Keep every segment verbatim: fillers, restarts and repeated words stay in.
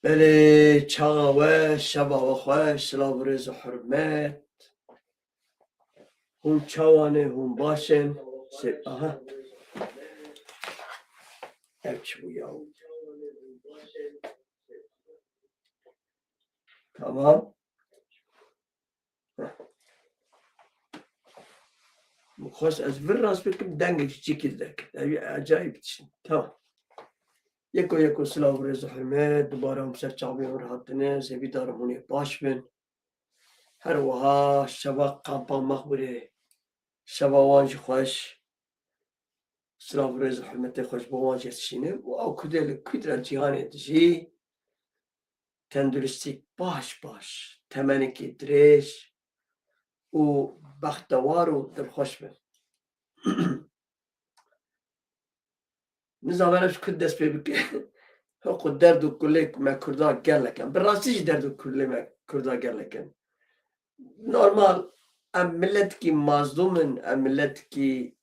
Belê, çawa we, şeva we xweş, silav û rêz û hurmet. Hûn çawa ne, hûn baş in? Se-, aha. Ev çi bû ya? Tamam. Xwest ez vir rast bikim, dengek ji cîkî derket. Ev acayip tişt. Tamam. Yeko yeko silav û rêz û hurmet, dubare hûn ser çavên wir hatine, zevîdarim hûn ê baş bin. Her wiha şeva kampa Mexbûrê, şeva wan jî xweş. Silav û rêz û hurmetê xweş bo wan jî dişîne û ew kurdê li kûdra cîhanê dijî tenduristî baş baş, temenekî dirêj û bextewar û dilxweş bin. Nizam, em ji ku dest pê bike. Hiqû derd û kulê me Kurda gelek in. Bi rastî jî derd û kulê me Kurda gelek in. Normal, em miletkî mazlûm in, em miletkî,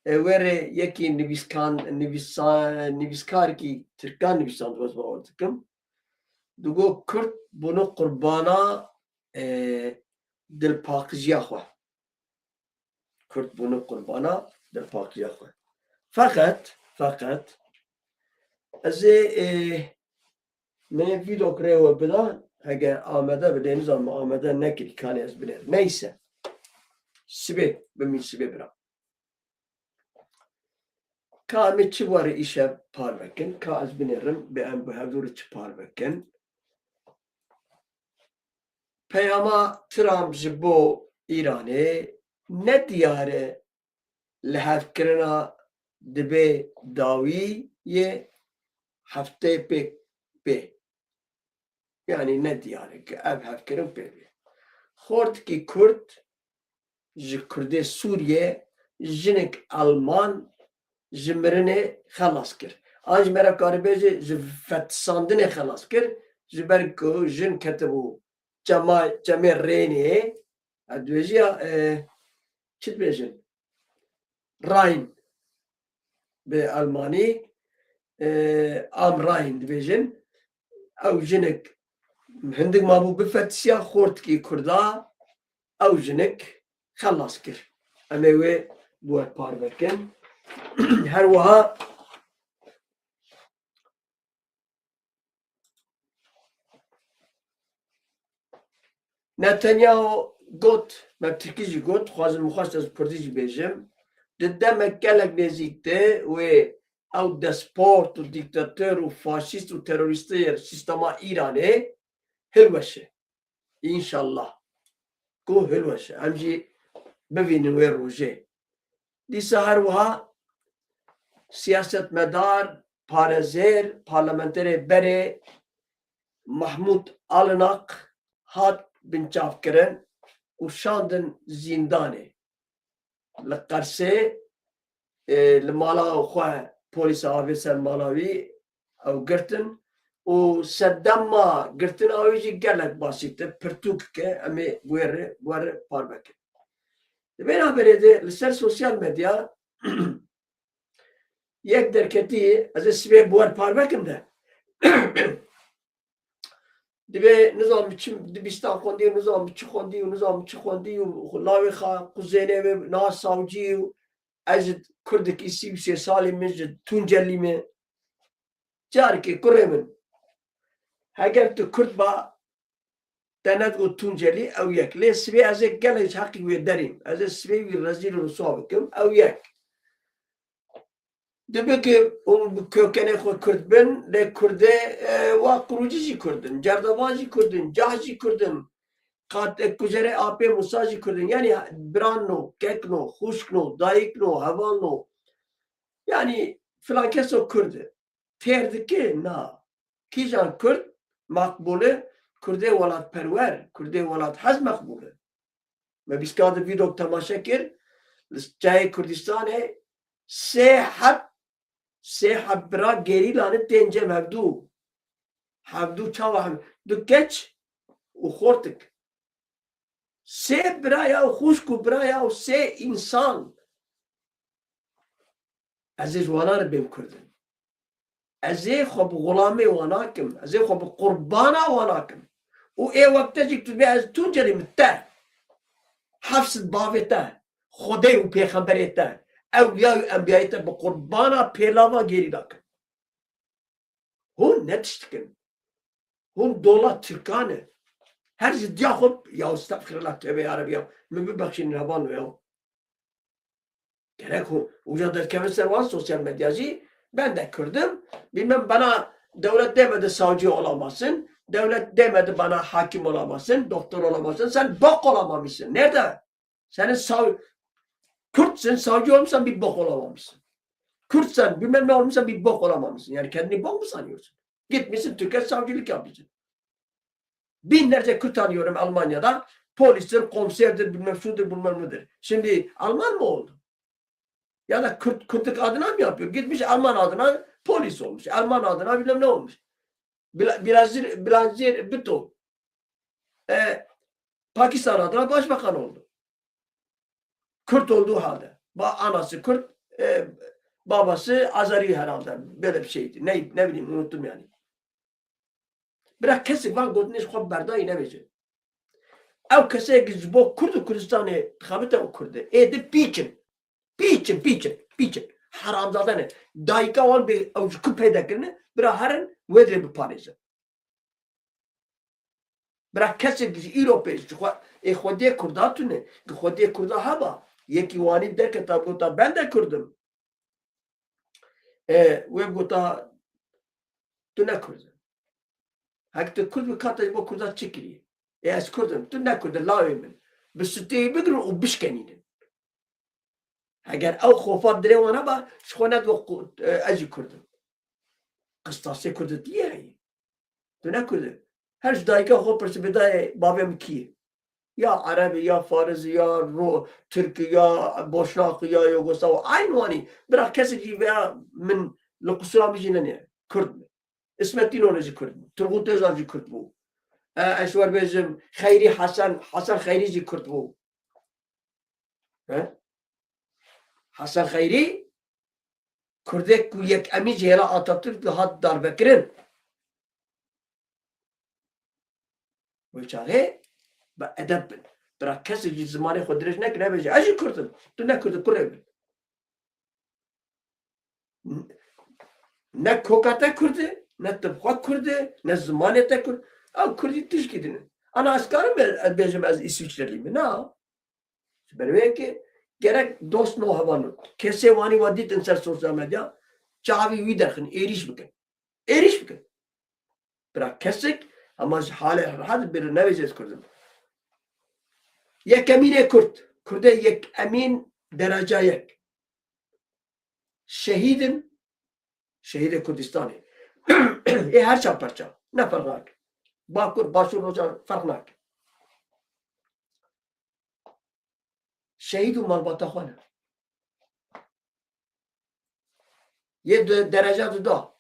e, werê yekî nivîskan-, nivîsa-, nivîskarekî tirkan nivîsand, ez bawer dikim. Digo Kurd bûne qurbana, e, dilpaqijiya xwe. Kurd bûne qurbana dilpaqijiya xwe. Feqet, feqet, ez ê, e, min ê vîdok rê we bida, hege amede bidê, nizanim amede nekirî, kanê ez binêrim. Neyse. Sibê, bimîn sibê bira. Ka em ê çi warê îşev parve kin, ka ez binêrim, bê em bi hevdû re çi parve kin. Peyama Trump ji bo Îranê ne diyar e, lihevkirina dibe dawî yê hefteyê pê bê. Yanî ne diyar e ku ev hevkirin pê bê. Xortikî Kurd ji Kurdê Sûriye, jinik Alman ji mirinê xelas kir. An jî me re karî bêje ji fetisandinê xelas kir, ji ber ku jin ketibû çema-, çemê Rênê, ez dibêjî ya, e, çi dibêjin? Rhein bi Almanî, e, Am Rhein dibêjin. Ew jinik hindik mabû bifetisiya, xortikî Kurda ew jinik xelas kir. Em ê wê bi we parve kin. Her wiha Netanyahu got, me bi tirkî jî got, xwazim xwest ez bi kurdî jî bêjim, di demek gelek nêzîk de wê ew despot û dîktator û faşîst û terorîstê sîstema Îranê hilweşe. Înşallah ku hilweşe. Em jî bivînin wê rojê. Dîsa her wiha siyasetmedar, parêzer, parlamenterê berê Mahmûd Alinak hat binçavkirin û şandin zîndanê. Li Qersê, e, li mala xwe polîsa avê ser mala wî, ew girtin û sedema girtina wî jî gelek basîtir, pirtûkek e, em ê bi wê re, bi we re parve kin. Di vê navberê de li ser sosyal medya yek derketî, ez ê sibê bi we re parve kim de. Divê nizam çi dibistan xwendî û nizam çi xwendî û nizam çi xwendî û lawê xwe quzênê wê na savcî û ez ji kurdekî sî û sê salî min ji Tuncelî me. Carekê kurê min, heger tu kurd ba, te nedigot Tuncelî, ew yek. Lê sibê ez ê gelek ji heqî wê derîm. Ez ê sibê wî rezîl û riswa bikim, ew yek. Dibe ku hûn bi kökenê xwe kurd bin, lê kurdê, e, wa qurûcî jî kurd in, cerdevan jî kurd in, cah jî kurd in. Qat, e, kujerê apê Musa jî kurd in. Yanî biran no, kek no, xwişk no, dayik no, heval no. Yanî filan keso kurd e. Têr dike, na. Kîjan kurd maqbûl e? Kurdê welatperwer, kurdê welathez maqbûl e. Me bîstka di vîdok temaşe kir, li çiyayê Kurdistanê sê heb, sê heb bira gerîlanê tên cem hevdû. Hevdû çawa hem, du keç û xortik. Sê biraya û xwişk û biraya û sê însan. Ez ê ji wana re bêm Kurd in. Ez ê xwe bi xulamê wan nakim. Ez ê xwe bi qurbana wan nakim. Û ê wekte jî tu dibê ez Tuncelî min te. Heft sed bavê te, Xwedê û pêxemberê te, ewliya û enbiyayê te bi qurbana pêlava gêrî nakim. Hûn ne tişt dikin. Hûn dola Tirkan e. Her ji diya xwe, ya estexfirullah, tövbe ya Rabbi ya. Min bibexşînin hevalno ya. Gerek hûn uca derkevin ser wan sosyal medya jî, ben de Kürdüm. Bilmem bana devlet demedi savcı olamazsın. Devlet demedi bana hakim olamazsın, doktor olamazsın. Sen bok olamamışsın. Nerede? Senin sav-, Kürtsün, savcı olmuşsan bir bok olamamışsın. Kürtsen, bilmem ne olmuşsan bir bok olamamışsın. Yani kendini bok mu sanıyorsun? Gitmişsin Türkiye savcılık yapmışsın. Binlerce Kürt tanıyorum Almanya'da. Polistir, komiserdir, bilmem şudur, bilmem nedir. Şimdi Alman mı oldu? Ya da Kürt, Kürtlük adına mı yapıyor? Gitmiş Alman adına polis olmuş. Alman adına bilmem ne olmuş. Bila-, Bilazir, Bilazir Bhutto. E, Pakistan adına başbakan oldu. Kürt olduğu halde. Ba-, anası Kürt, e, babası Azeri herhalde. Böyle bir şeydi. Ne, ne bileyim, unuttum yani. Bira kesek van gotinê ji xwe berdayî nebêje. Ew kesê ki ji bo Kurd û Kurdistanê dixebite û Kurd e. Ê di pîç in. Pîç in, pîç in, pîç in. Heramzade ne. Dayika wan bê ew ji ku peyda kirine, bira herin wê dirê biparêzin. Bira kesek ji îro pê ji xwe, ê xwediyê Kurda tune, ki xwediyê Kurda heba, yekî wanî derketa gota ben de Kurd im. E, wê gota tu ne Kurd î. Hek tu Kurd bî, ka te ji bo Kurda çi kirî? Ê ez Kurd im, tu ne Kurd î, lawê min. Bi stûyê bigirin û bişkenînin. Heger ew xofa dilê wan heba, ji xwe nedibe ku, e, ez jî Kurd im. Qistasê Kurdîtiyê heye. Tu ne Kurd î. Her ji dayika xwe pirsî bê dayê bavê min kî ye? Ya Ereb e, ya Faris e, ya Ro-, Tirk e, ya Boşnak e, ya Yugoslav e. Eyn wanî. Bira kesek jî veya min li qusura min jî nenê. Kurd me. Îsmet Înonê jî Kurd bû. Turgut Özal jî Kurd bû. E, ez wer bêjim, Xeyrî Hesen, Hesen Xeyrî jî Kurd bû. He? Hesen Xeyrî, Kurdek ku yekemîn ji hêla Atatürk dihat darvekirin. Wê çaxê bi edeb bin. Bira kesek jî zimanê xwe dirêj neke, nebêje, ez jî Kurd im. Tu ne Kurd î, kurê min. Ne koka te Kurd e, ne tu bi xwe Kurd e, ne zimanê te Kurd. Ew Kurdî tişkî din e. Ana ez karim be-, ez bêjim ez Îswîçrelî me. Na. Ji ber wê yekê gerek dost no hevalno. Kesê wanî we dîtin ser sosyal medya, çavî wî derxin, êrîş bikin. Êrîş bikin. Bira kesek, hema ji halê rehet bêre, nebêje ez Kurd im. Yekemînê Kurd. Kurdê yekemîn dereca yek. Şehîd in, şehîdê Kurdistanê. Ê her çar perça. Ne ferq nake. Bakur, Başûr, Rojava ferq nake. Şehîd û malbata xwe ne. Yê de-, dereca duda.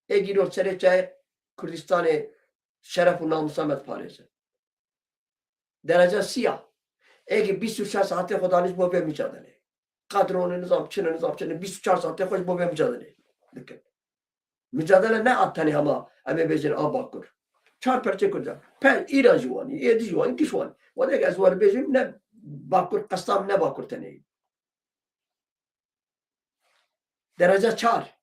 Ê gîro serê çayê Kurdistanê şeref û namusa me diparêze. Dereca sî ya. Ê ki bîst û çar saetê xwe danî ji bo vê micadelê. Qedrone nizam çi ne, nizam çi ne, bîst û çar saetê xwe ji bo vê micadelê dikin. Micadele ne a tenê hema em ê bêjin a Bakur. Çar perçê Kurda. Pe îra jî wanî, êdî jî wanî, giş wanî. Wadek ez wer bêjim ne Bakur, qestam ne Bakur tenê. Dereca çar.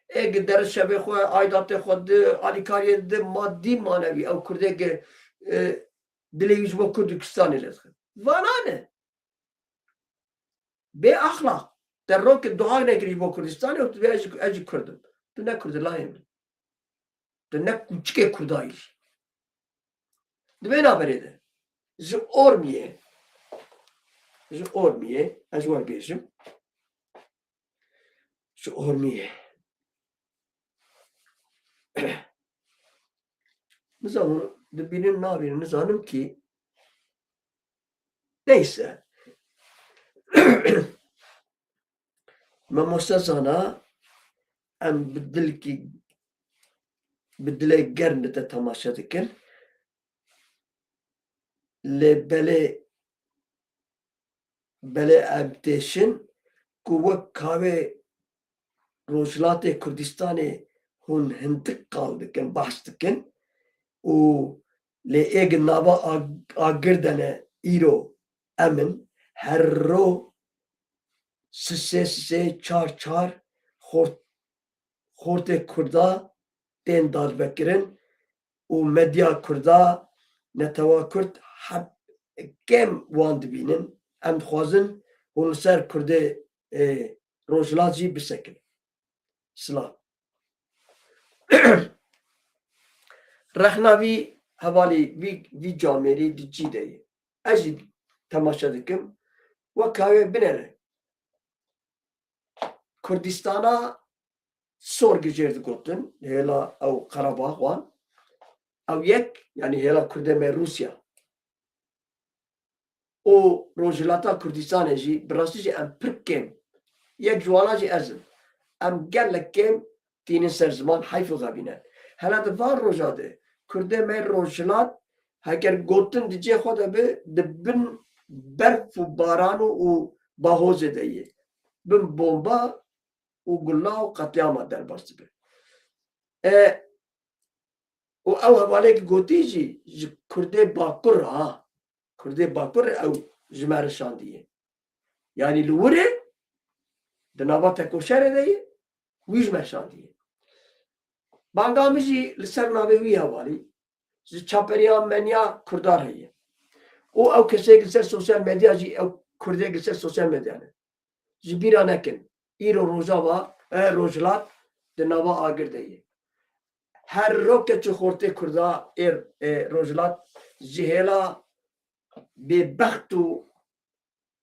Ê ki derê şevê xwe, aydatê xwe di, alîkariyê di, madî manevî, ew Kurdê ki, e, dilê wî ji bo Kurdistanê lê dixin. Vana ne. Bê axlaq. Te rokê dua nekirî ji bo Kurdistanê û tu bê ez jî, ez jî Kurd im. Tu ne Kurd î layê min. Tu ne kûçikê Kurda yî. Di vê navberê de ji Ormiyê, ji Ormiyê, ez wer bêjim, ji Ormiyê. Nizanim, dibînin, nabînin, nizanim kî. Neyse. Mamoste Zana, em bi dilkî, bi dilê germ li te temaşe dikin. Lê belê, belê em têşin ku wek kawê Rojhilatê Kurdistanê hûn hindik qal dikin, behs dikin û lê êgin nava ag-, agir de ne îro em in, her ro sisê sisê, çar çar xort-, xortê Kurda tên darbekirin û medya Kurda, netewa Kurd heb kêm wan dibînin. Em dixwazin hûn li ser Kurdê, ê, Rojhilat jî bisekin. Silav. Rexna vî hevalî, vî, vî camêrî di cî de ye. Ez jî temaşe dikim. Wek ka wê binere. Kurdistana sor gijêr digotin, hêla ew Qerebax wan. Ew yek, yanî hêla Kurdê me Rûsya û Rojhilata Kurdistanê jî, bi rastî jî em pir kêm. Yek ji wana jî ez im. Em gelek kêm tînin ser ziman, heyf û xebîne. Hele di van roja de Kurdê me Rojhilat, heger gotin di cê xwe de bi, di bin berf û baran û, û bahozê de yê. Bin bomba û gula û qetlîama derbas dibe. E, û ew hevalekî gotî jî ji Kurdê Bakur re, ha. Kurdê Bakur re ew ji me re şandiye. Yanî li wir e, di nava tekoşerê de ye, wî ji me şandiye. Banga min jî li ser navê wî hevalî, ji çaperiya menya Kurda re heye. Û ew kesê li ser sosyal medya jî, ew Kurdê li ser sosyal medya ne. Ji bîra nekin. Îro Rojava, e, Rojhilat di nava agir de ye. Her ro keç û xortê Kurda ê, ê, Rojhilat ji hêla bêbext û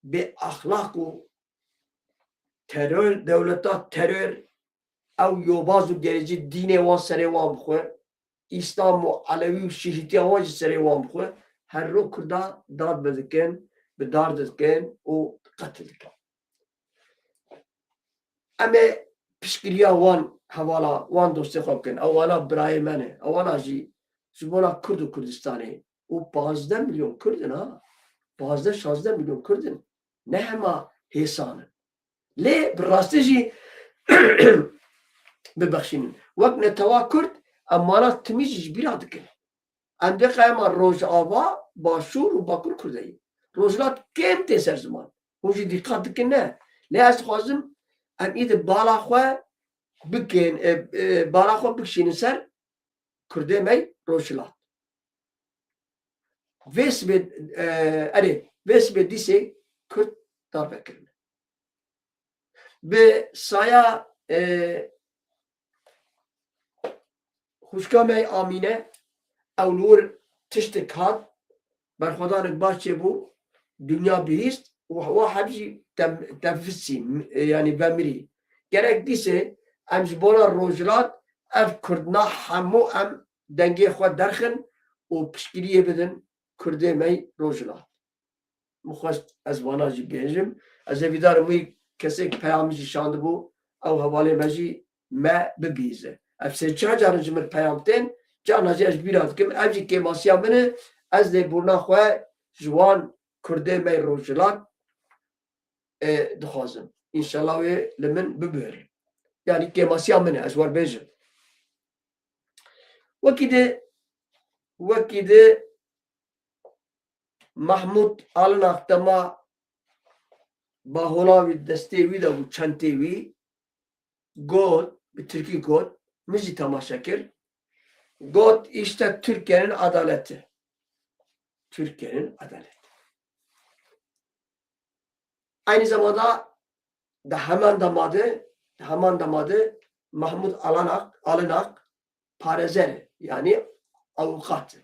bêaxlaq û teror, dewleta teror, ew yobaz û gerîcî dînê wan serê wan bixwe, Îslam û Elewî û Şîîtiya wan jî serê wan bixwe, her ro Kurda dad bi dikin, bi dar dikin û qetil dikin. Em ê piştgiriya wan hevala, wan dostê xwe bikin. Ewana birayê me ne. Ewana jî ji bona Kurd û Kurdistanê û pazdeh milyon Kurd in ha. Pazdeh şazdeh milyon Kurd in. Ne hema hêsan in. Lê bi rastî jî bibexşînin. Wek netewa Kurd em wana timî jî ji bîra dikin. Em dê qeyma Rojava, Başûr û Bakur Kurdeyî. Rojhilat kêm tê ser ziman. Hûn jî dîqat dikin ne. Lê ez dixwazim em îdî bala xwe bikin, e, e, bala xwe bikişînin ser Kurdê me Rojhilat. Vê sibê, e, erê, vê sibê dîsê Kurd darbe kirine. Bi saya, e, xwişka me Amîne, ew li wir tiştek hat, berxwedanek baş çêbû, dinya bihîst û wa heb jî tem-, tevsî, m-, e, yanî vemirî. Gerek dîsê em ji bona Rojhilat ev Kurdina hemû em dengê xwe derxin û piştgiriyê bidin Kurdê me Rojhilat. Min xwest ez vana jî bêjim. Ez hêvîdar im wî kesek peyam jî şandibû, ew hevalê me jî me bibihîze. Ev sê çar carin ji min peyam tên, carna jî ez ji bîra dikim. Ev jî kêmasiya min e. Ez lêbûrina xwe ji wan Kurdê me Rojhilat, e, dixwazim. Înşallah wê li min bibihîre. Yanî kêmasiya min e, ez wer bêjim. Wekî di, wekî di Mahmud Alinak dema bahola wî destê wî de bû, çentê wî, got, bi tirkî got, min jî temaşe kir. Got, işte Türkiye'nin adaleti. Türkiye'nin adaleti. Aynı zamanda da hemen dema de, da hemen dema de Mahmud Alanak, Alinak, parêzer, yanî avukat.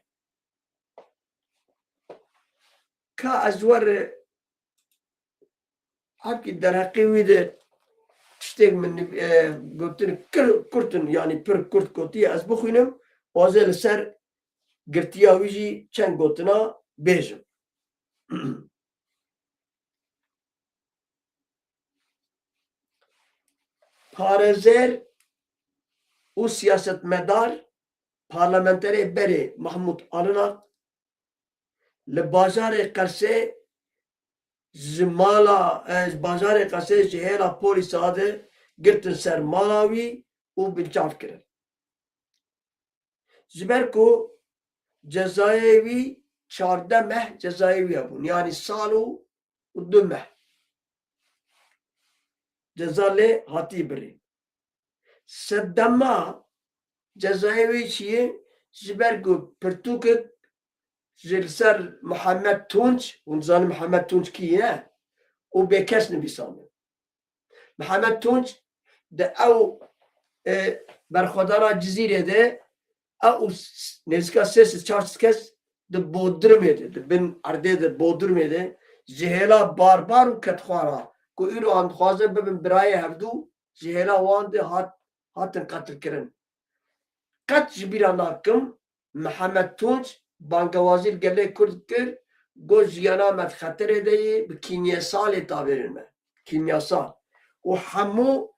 Ka ez wer, e, hepkî derheqê wî de tiştek min, e, gotin kir-, kurt in, yanî pir kurt gotiye, ez bixwînim, û ez ê li ser girtiya wî jî çend gotina bêjim. Parêzer û siyasetmedar, parlamenterê berê Mahmud Alinak li bajarê Qersê ji mala, e, ji bajarê Qersê ji hêla polîsa de girtin ser mala wî û binçav kirin. Ji ber ku cezayê wî çardeh meh cezayê wî hebûn. Yanî sal û, û du meh. Ceza lê hatî birîn. Sedema cezayê wî çi ye? Ji ber ku pirtûkek ji li ser Mihemed Tunç, hûn dizanin Mihemed Tunç kî ye? Û bêkes nivîsandin. Mihemed Tunç di ew, e, berxwedana Cizîrê de, ew s-, nêzîka sê sed çar sed kes di Bodrumê de, di bin erdê de Bodrumê de ji hêla barbar û kedxwara ku îro an dixwaze bibin birayê hevdû, ji hêla wan de hat, hatin qetilkirin. Qet ji bîra nakim, Mihemed Tunç bangewazî li gelê Kurd kir, got, jiyana me di xeterê de ye, bi kîmyesalê tavêrin me. Kîmyasal. Û hemû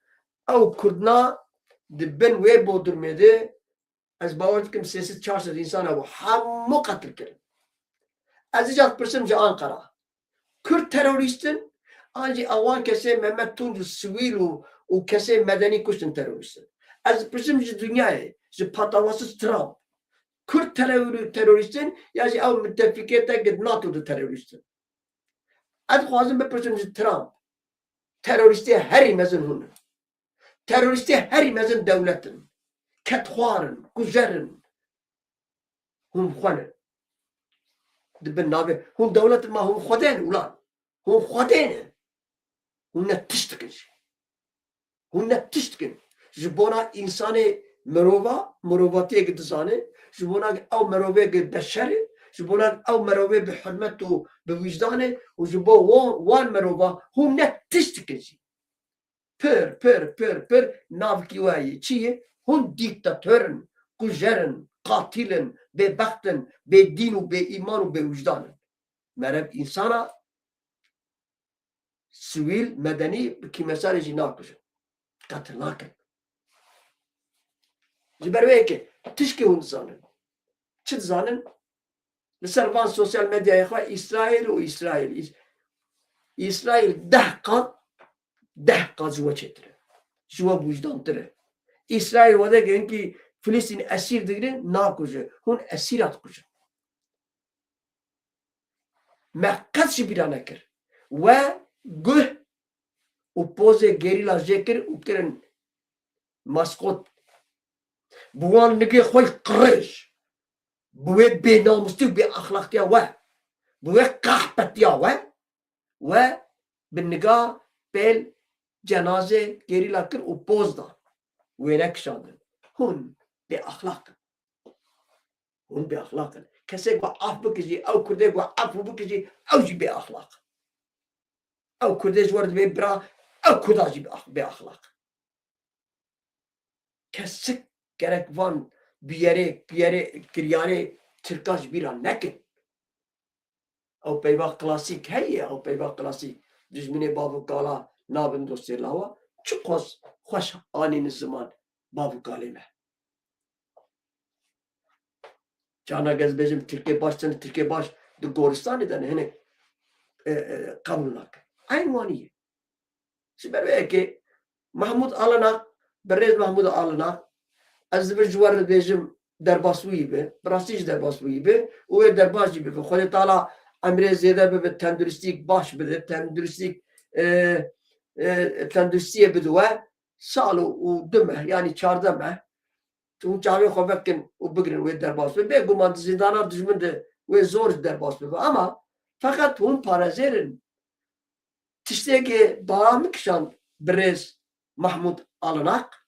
ew Kurdna di bin wê Bodrumê de, ez bawer dikim sê sed çar sed însan hebû. Hemû qetil kirin. Ez îcar dipirsim ji Anqara. Kurd terorîst in, an jî ewan kesê Mehmet Tunç û sivîl û, û kesê medenî kuştin terorîst in? Ez dipirsim ji dinyayê, ji patawasî Trump. Kurd teror-, terorîst in, ya jî ew mitefîkê te gi NATO de terorîst in? Ez dixwazim bipirsim ji Trump. Terorîstê herî mezin hûn in. Terorîstê herî mezin dewlet in. Kedxwar in, kujer in. Hûn xwe ne. Di bin navê. Hûn dewlet in ma hûn xwedê ne ulan. Hûn xwedê ne. Hûn ne tişt dikin jî. Hûn ne tişt dikin. Ji bona însanê mirova, mirovatiyê ki dizane, ji bona ew mirovê ki beşer e, ji bona ew mirovê bi hurmet û bi wijdan e û ji bo wan, wan mirova hûn ne tişt dikin jî. Pir, pir, pir, pir navkî we ye. Çi ye? Hûn dîktator in, kujer in, qatîl in, bêbext in, bêdîn û bêîman û bêwijdan in. Merev însana sivîl, medenî bi kîmesalê jî nakujin. Qetil nakin. Ji ber wê yekê tişkî hûn dizanin. Çi dizanin? Li ser van sosyal medyayê xwe Îsraîl û Îsraîl. Îs-, Îsraîl deh qat, deh qat ji we çêtir e. Ji we wijdantir e. Îsraîl wede ki hinkî Filistîn esîr digire, nakuje. Hûn esîra dikujin. Me qet ji bîra nekir. We guh û pozê gerîla jê kir û kirin maskot. Bi wan nigê xwe qirêj. Bi wê bênamustî û bêaxlaqtiya we. Bi wê qehpetiya we. We bi niga pêl cenazê gerîla kir û poz da. Wêne kişandin. Hûn bêaxlaq in. Hûn bêaxlaq in. Kesê ku af bikijî, ew Kurdê ku af bikijî, ew jî bêaxlaq. Ew Kurdê ji we re dibê bira, ew Kurda jî bêax-, bêaxlaq. Kesik gerek van biyerê, biyerê, kiryarê Tirka ji bîra nekin. Ew peyva klasîk heye, ew peyva klasîk. Dijminê bav û kala nabin dostê lawa. Çiqas xweş anîn ziman bav û kalê me. Carna ez bêjim Tirkê baş, çend Tirkê baş di goristanê de ne, hinek, e, e, qebûl nakin. Eyn wanî ye. Ji ber wê yekê Mahmud Alinak, birêz Mahmud Alinak, ez dibir ji we re dibêjim derbas wî bi, bi rastî jî derbas wî bi, û wê derbas jî bibe. Xwedê Teala emrê zêde bibe, tenduristîk baş bide, tenduristîk, e, e, tenduristiyê bide we, sal û, û du meh, yanî çardeh meh, hûn çavê xwe vekin û bigirin wê derbas bibe. Bêguman di zîndana dijmin de wê zor derbas bibe. Ama feqet hûn parêzer in. Tiştekê bala min kişand birêz Mahmud Alinak.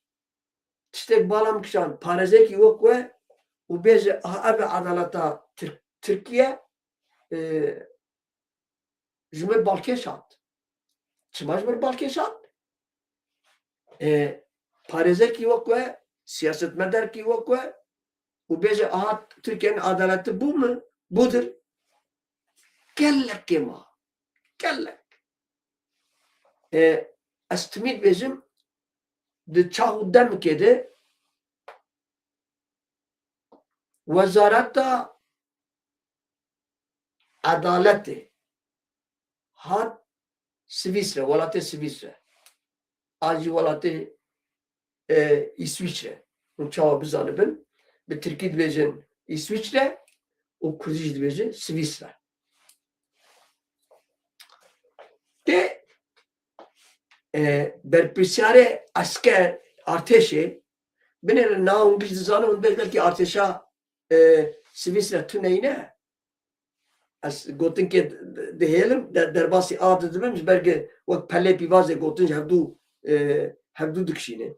Tiştek bala min kişand parêzekî wek we û bêje, aha, ev e edaleta Tirk-, Tirkiye, e, ji min balkêş hat. Çima ji min balkêş hat? E, parêzekî wek we, siyasetmedarkî wek we û bêje, aha, Tirkiye'nin adaleti bu mu? Budur. Gelek kêma. Gelek. E, ez timî dibêjim, di çax û demikê de Wezareta Edaletê hat Swîsre, welatê Swîsre. An jî welatê, e, Îswîçre. Hûn çawa bizanibin? bi tirkî dibêjin Îswîçre û kurdî jî dibêjin Swîsre. Tê, e, berpirsiyarê esker, artêşê, binêrin na hûn giş dizanin, hûn dibêjin belkî artêşa, e, Swîsre tune ne. Ez gotinkê dihêlim, de-, derbasî a didibim, ji ber ku wek pelê pîvazê gotin ji hevdû, e, hevdû dikişîne.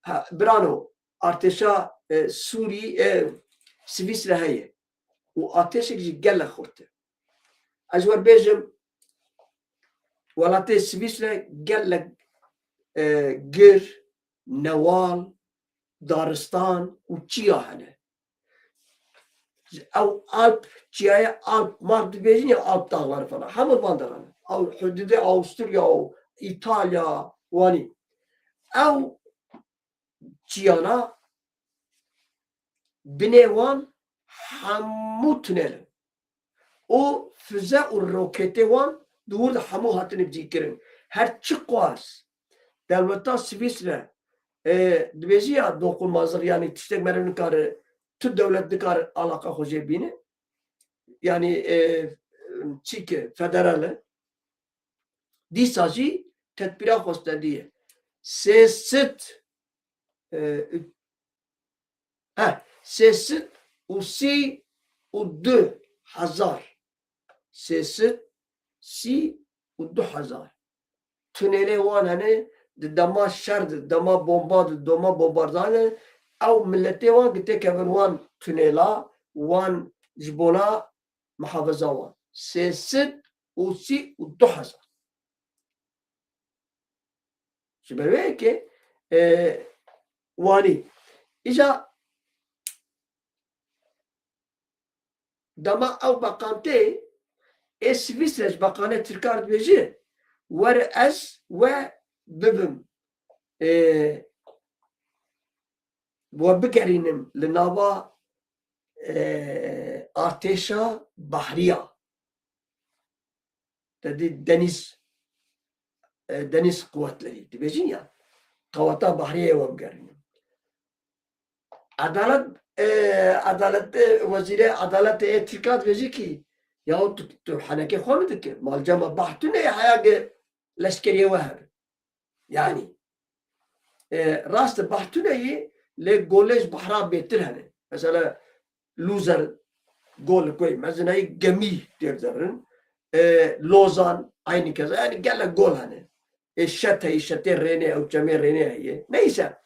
Ha, birano, artêşa, e, Sûrî, e, Swîsre heye. Û artêşek jî gelek xurt e. Ez wer bêjim, welatê Swîsre gelek, e, gir, newal, daristan û çiya hene. Ew Alp, çiyayê Alp, Malp dibêjin ya Alp dağları falan. Hemû van deran. Ew hududê Avusturya û Îtalya, wanî. Ew çiyana binê wan hemû tunel in. Û füze û roketê wan di wir de hemû hatine cîkirin. Her çiqas dewleta Swîsre, e, dibêjî ya dokunmazlık, yanî tiştek meriv nikare, tu dewlet nikare alaqa xwe jê bîne. Yanî, e, çîke federal e. Dîsa jî tedbîra xwe stendî ye. Sê sed, e, he, sê sed û sî û du hezar. Sê sed sî û du hezar. Tunelê wan hene, di dema şer de, dema bomba de, dema bombardan de, ew miletê wan ki têkevin wan tunela, wan ji bona muhafeza wan. Sê sed û sî û du hezar. Ji ber wê yekê, e, wanî. Îja dema ew beqan tê, ê Swîsre ji beqanê Tirkan re dibêje, were ez we bibim, e, we bigerînim li nava, e, artêşa bahriya. Te dî deniz, e, deniz kuvvetleri dibêjin ya. Qeweta bahriyê we bigerînin. Edalet, e, edalet, e, wezîrê edaletê yê Tirka dibêjî ki, yahu tu, tu henekê xwe mi dike? Malcema bahtune ye heya ge leşkeriyê we hebe. Yanî, e, rast e, bahtune ye, lê golê ji bahra bêtir hene. Mesela, Lûzer gol koy, mezinayî gemî têr derin. E, Lozan, aynî keza. Yanî gelek gol hene. E, Şet heye, Şetê Rênê, ew çemê Rênê heye. Neyse.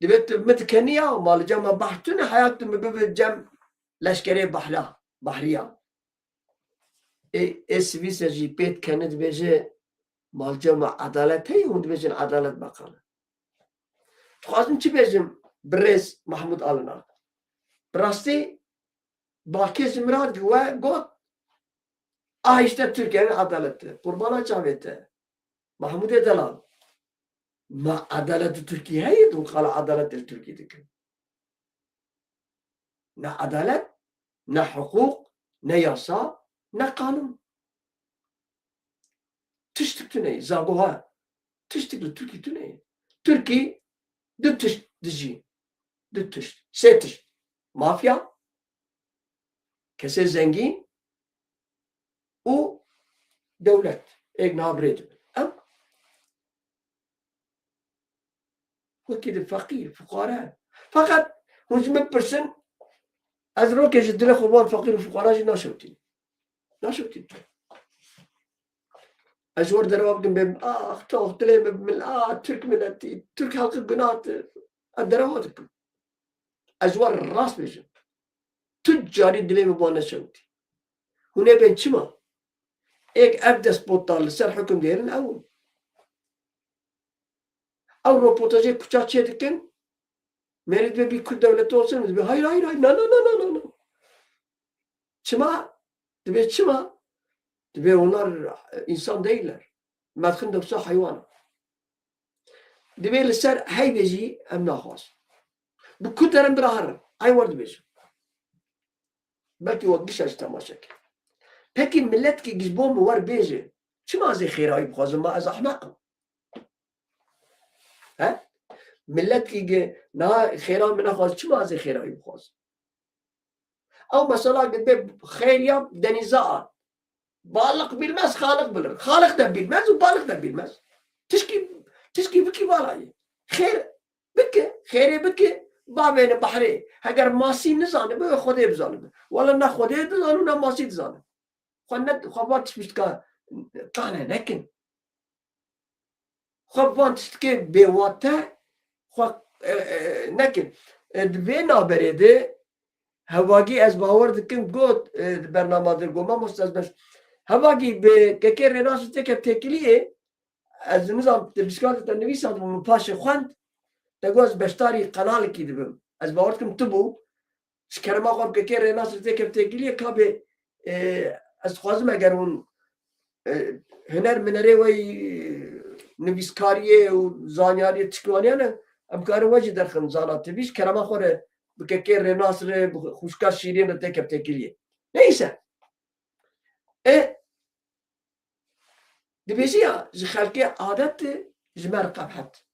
Divê tu mi dikenî ya, malcema bahtune, heya tu mi bibe cem leşkerê bahra, bahriya. Ê, ê Swîsre jî pê dikene dibêje, malcema edalet heye, hûn dibêjin edalet beqan e. Dixwazim çi bêjim birêz Mahmûd Alina? Bi rastî bakê ji min re we got, ah işte Türkiye'nin adaleti. Qurbana çavê te. Mahmûdê delal. Ma edalet li Tirkî heye? Hûn qala edalet li Tirkî dikin. Ne edalet, ne hiqûq, ne yasa, ne qanûn. Tiştik tune ye, zago ha. Tiştik li Tirkî tune ye. Tirkî du tişt dijî. Du tişt. Sê tişt. Mafya, kesê zengîn û dewlet. Êk niha bi rê dibin. Em wekî di feqîr, fuqare. Feqet hûn ji min pirsin, ez rokê ji dilê xwe wan feqîr û fuqara jî naşewtînim. Naşewtînim. Ez ji we re derewa bikim bêm, ax, tox, dilê min, min, a, Tirk miletî, Tirk xelqî gunah dir. Ez derewa dikim. Ez ji we re rast bêjim. Tu carî dilê min bi wan neşewtî. Hûn ê bên çima? Êk ev despota li ser hukimdêr in ew in. Ew roportajê puça çê dikin, mêrî dibê bî Kürt devleti olsun, dibê hayır, hayır, hayır, na, na, na, na, na, na. Çima? Dibê çima? Dibê onlar, e, insan değiller. Medxin de wisa heywan. Dibê li ser heyvê jî em naxwazin. Bi ku derin bira herin. Ay wer dibêjin. Belkî we gişa jî temaşe kir. Pekî miletkî giş bo min wer bêje, çima ez ê xêrayî bixwazim, ma ez ehmeq im? He? Millet ki ge, niha xêra min nexwaz, çima ez ê xêra wî bixwazim? Ew mesela ki be xêr ya denîza a. Balık bilmez, Xaliq bilir. Xaliq de bilmez û balık de bilmez. Tişkî, tişkî bikî vala ye. Xêr bike, xêrê bike, bavêne behrê. Heger masî nizanibe, wê Xwedê bizanibe. Wala ne Xwedê dizan û ne masî dizane. Xwe ne, xwe van tişt tiştka qane nekin. Xwe van tiştkê bêwate, xwe, e, e, nekin. E, di vê naberê de, Hevagî ez bawer dikim, got, e, di bernama de got, mamoste ez beş. Hevagî bi kekê Rênas têke têkiliyê, ez nizam, te bîskate te nivîsandibû, min paşê xwend, te got ez beşdarî qenalekî dibim. Ez bawer dikim tu bû, ji kerema xwe bi kekê Rênas têke têkiliyê, ka bê, e, ez dixwazim eger hûn, e, huner minerê we yî nivîskariyê û zanyariyê tişkîwaniyan e, em karin we jî derxin zana tivî, ji kerema xwe re bi kekê Rênas re, bi xwişka Şîrîn re têke têkiliyê. Neyse. E, dibêjî ya, ji xelkê adet e, ji me re qebhet.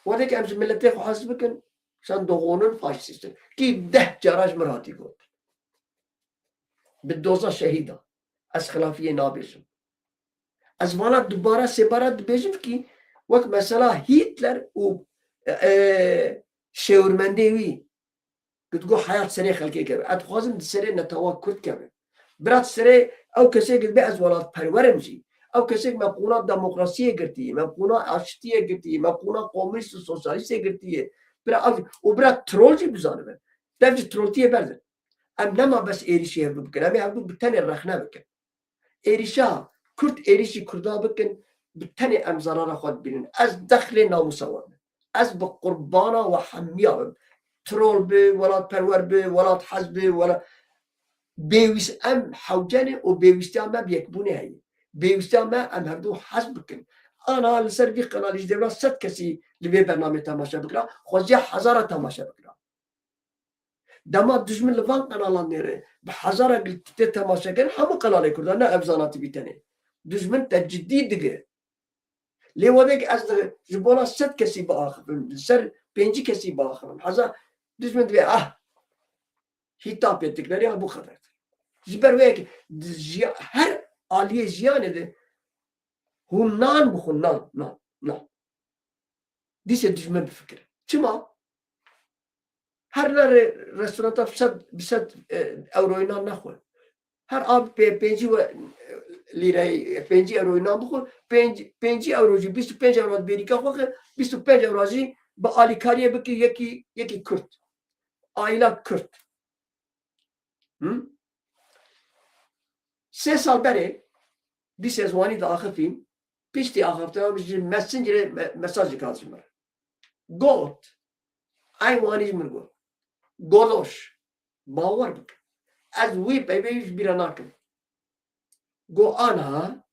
Wextê em ji miletê xwe hez bikin, sen doxonun faşîst in. Kî deh cara ji min hatî got. Bi doza şehîda. Ez xilafiyê nabêjim. Ez vana dubara sêbara dibêjim kî wek mesela Hitler û, e, e, şêwirmendê wî. Ku digot heyat serê xelkê keve. Ez dixwazim di serê netewa Kurd keve. Bira di serê ew kesê ku dibe ez welatperwer im jî. Ew kesê ku me qûna demokrasiyê girtiye, me qûna aştiyê girtiye, me qûna komûnîst û sosyalîstê girtiye. Bira ev, û bira trol jî bizanibe. Dev ji troltiyê berdin. Em nema bes êrîşî hevdû bikin. Em ê hevdû bi tenê rexne bikin. Êrîşa Kurd, êrîşî Kurda bikin, bi tenê em zarara xwe dibînin. Ez dexlê namûsa we me. Ez bi qurbana we hemiya bim. Trol bi, welatperwer bi, welathez bi, wela-, bêwîst em hewce ne û bêwîstiya me bi yekbûnê heye. Bêwîstiya me em hevdû hez bikin. Ana li ser vî qenalî ji dêvra sed kesî li vê bernamê temaşe bikira, xweziya hezara temaşe bikira. Dema dijmin li van qenalan nêre, bi hezara gil tê temaşe kirin, hemû qenalê Kurdan, ne ev Zana T V tenê. Dijmin te cidî digire. Lê wedek ez di, ji bona sed kesî biaxivim, li ser pêncî kesî biaxivim. Heza dijmin divê, ah, hîtapê dikilerê, ha, bu kadar. Ji ber wê yekê, di jiya-, her aliyê jiyanê de hûn nan bixwin, nan, nan, nan. Dîsê dijmin bifikire. Çima? Her ne re-, restoranta bi sed, bi sed, e, euroyê nan nexwe. Her a pê-, pêncî we, e, lîreyê, e, pêncî euroyê nan bixwe, pênc-, pêncî euro jî, bîst û pênc euro di bêrîka xwe xe, bîst û pênc euro jî bi alîkariyê bike yekî, yekî Kurd. Aîla Kurd. Hı? Sê sal berê, dîsê ez wanî diaxifîm, piştî axiftina min ji Messengerê me-, mesajek hat ji min re. Got, eyn wanî ji min got. Godoş, bawer bike. Ez wî peyvê wî ji bîra nakim. Got, ana,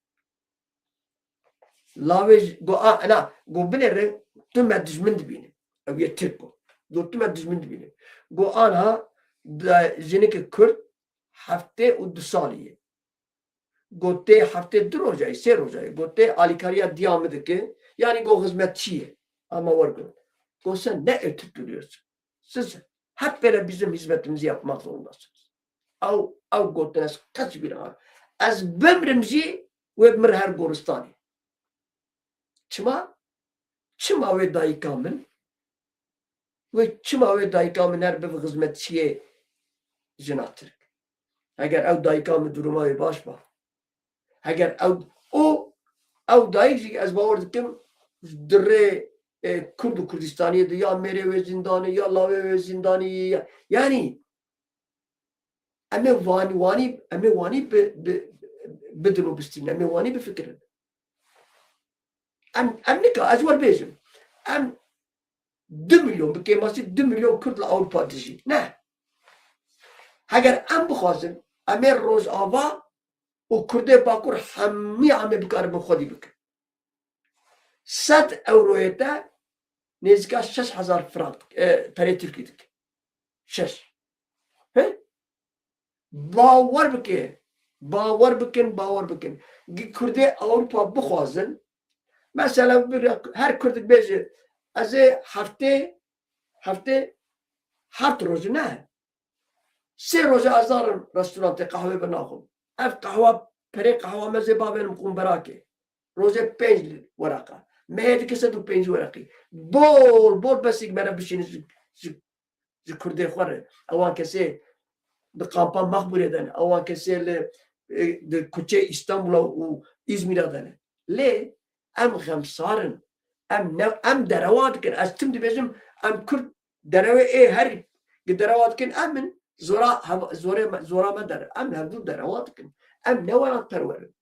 Lawê ji, got, a, na, got, binêre, tu me dijmin dibîne. Ew yê Tirk bû. Got, tu me dijmin dibîne. Got, anha, da, jinike Kurd heftê û du salî ye. Got, tê heftê du rojayî, sê rojayî. Got, tê alîkariya diya min dike. Yanî, got, xizmetçî ye. Ama wer got. Got, sen ne ötüttürüyorsun. Siz hep böyle bizim hizmetimizi yapmak zorundasınız. Ew, ew gotin ez qet ji bîr nakim. Ez bimrim jî wê bi min re her goristanê. Çima? Çima wê dayika min? Wê çima wê dayika min her bibe xizmetçiyê jina Tirk? Heger ew dayika min duruma wê baş ba. Heger ew, o, ew dayik jî ez bawer dikim di rê, e, Kurd û Kurdistaniyê de ya mêrê wê zîndanê, ya lawê wê zîndanî, ya, yanî em ê wanî, wanî, em ê wanî bi, bi, bidin û bistînin, em ê wanî bifikirin. Em, em nika, ez wer bêjim, em du milyon, bi kêmasî du milyon Kurd li Ewropa dijî. Ne. Heger em bixwazin, em ê Rojava û Kurdê Bakur hemî em ê bikaribin xwedî bikin. Sed euroyê te nêzîka şeş hezar frank, e, perê Tirkî dike. Şeş. He? Bawer bike. Bawer bikin, bawer bikin. Gi-, Kurdê Ewropa bixwazin, mesela bir, her Kurdik bêje, Ez ê heftê, heftê heft rojî ne. Sê roja ez narim restorantê qehwê binaxwim. Ev qehwa, perê qehwa me zê bavênim qumberakê. Rojê pênc wereqa. Mehê dike sed û pêncî wereqî. Bol bol besîk mere bişînin ji, ji, ji kurdê xwe re. Ewan kesê di kampa Mexbûrê de ne. Ewan kesê li, e, di kuçê Îstanbula û Îzmîra de ne. Lê em xemsar in. Em ne, em derewa dikin. Ez tim dibêjim, em Kurd derewê ê her gi derewa dikin, em in zora, hev-, zorê me, zora me der. Em hevdû derewa dikin. Em ne welatperwer in.